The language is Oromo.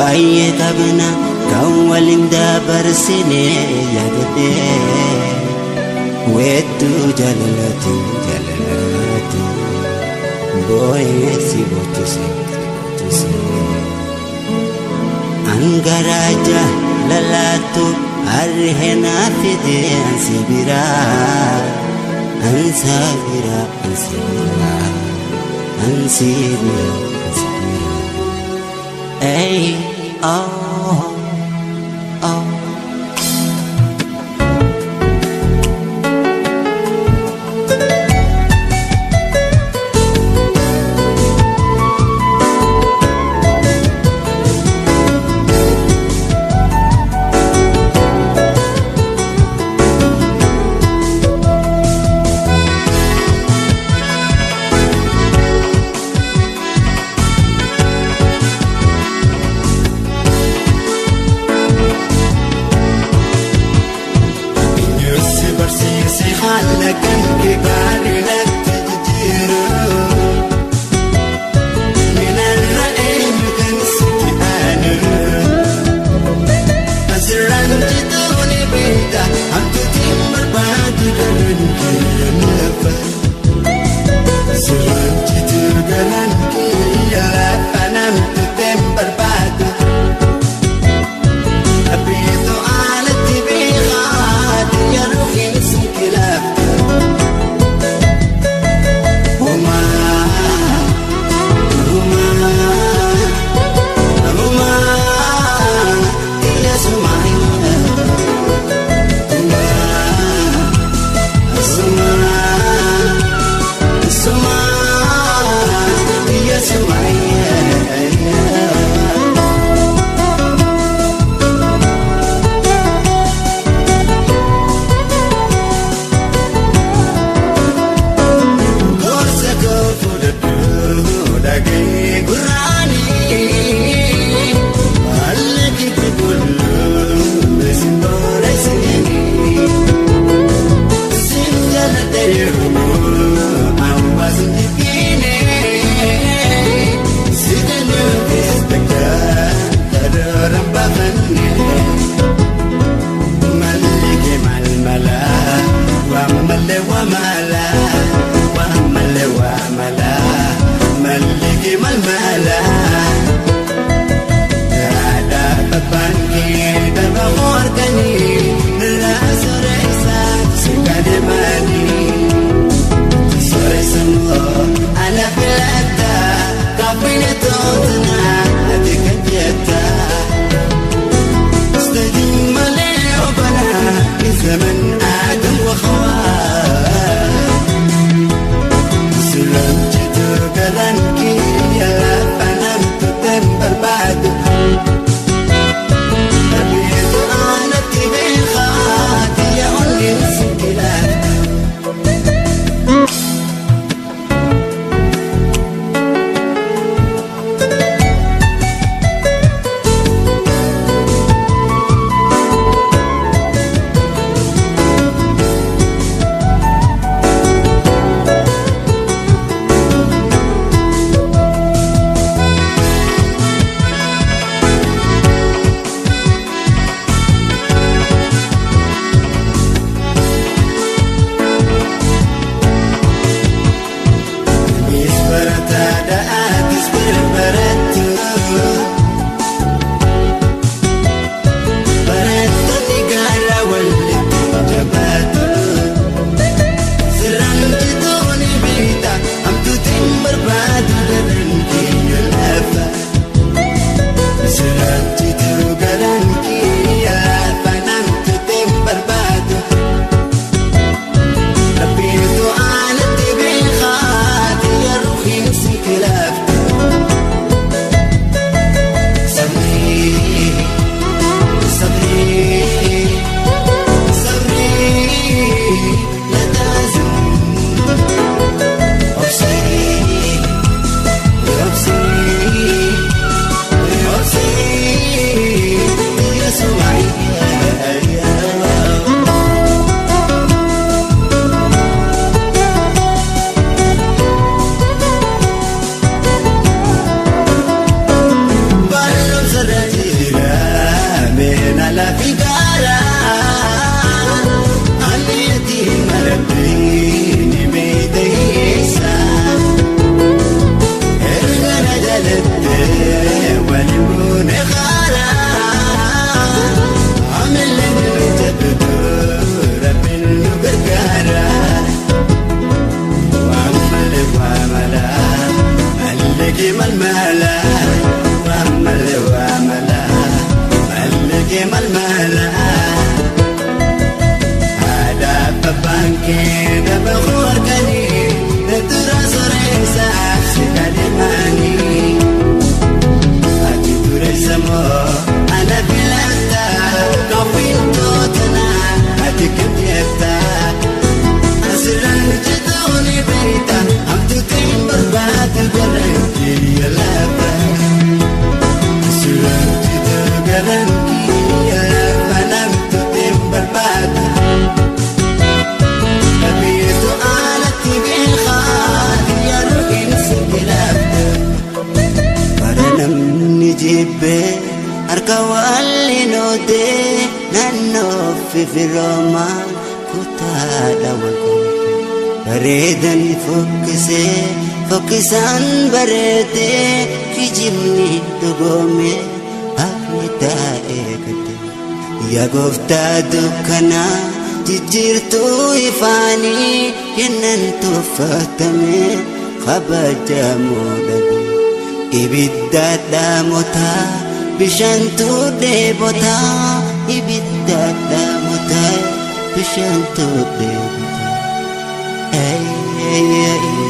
Baay'ee qabna kan waliin dabarsine yaadadhee weedduu jaalalaatiin jaalalaatiin boo'ee si boochise si boochise. Angaraa jaalalaatu harreenaa fide ansi biraa ansa biraa ansi biraa ansi biraa ansi biraa. Ey, oh, oh. Si barsiise haala kan kee gaarii natti jijjiiru. Minarra eenyu kan sitti aanu. Asirraan jituu ni beekta hamtuutiin barbaadu galuun kiyya lafa. Asirraan jituu galuun kiyya lafa namtuutiin barbaadu. Abbiitu alatti beekaa yeroo keessa kilaafte. Homaa homaa homaa iyya sumaa homaa sumaa sumaa iyya sumaa. Gorsa koo fudhadhu dhagee gurraanii haalli kitti buluu sin boreessinii sin jaalladha yeroo hawaasni jibbiine si kennuufis takka karoora baafanne. Malike malmala, wa male wa mala, wa male wa mala, malike malmala. Ada babanke daba morgani, la soresa sukademani. Soresa mo ana filata, kapine totna atikajeta. استدين مالي وبنا من زمن آدم وخواه. Nama harkanii dura soreessa si kadhimanii. Ati dureessa moo ana filata kofiintootana ati kabjeetta. Asirraan hojjetaa ni beekta hamtuutiin barbaadu garantii lafa. Asirraan hojjetaa garantii lafa namtuutiin barbaadu. Dhabeetu alatti beekaa yeroo inni bilaafta. Bara namni jibbee harka waliin oodee naannoo fifiroomaa kutaadha wal qoode. Bareedan fokkisee fokkisaan bareedee kijibni dhugoomee haqni taa'ee gadde. Yaa gooftaa dukkanaa jijjiirtuu ifaanii kennan tuffatamee kabajamuu dhabe. Ibidda dhaamotaa bishaantu dheebotaa ibidda dhaamotaa bishaantu dheebotaa. Ay, ay, ay.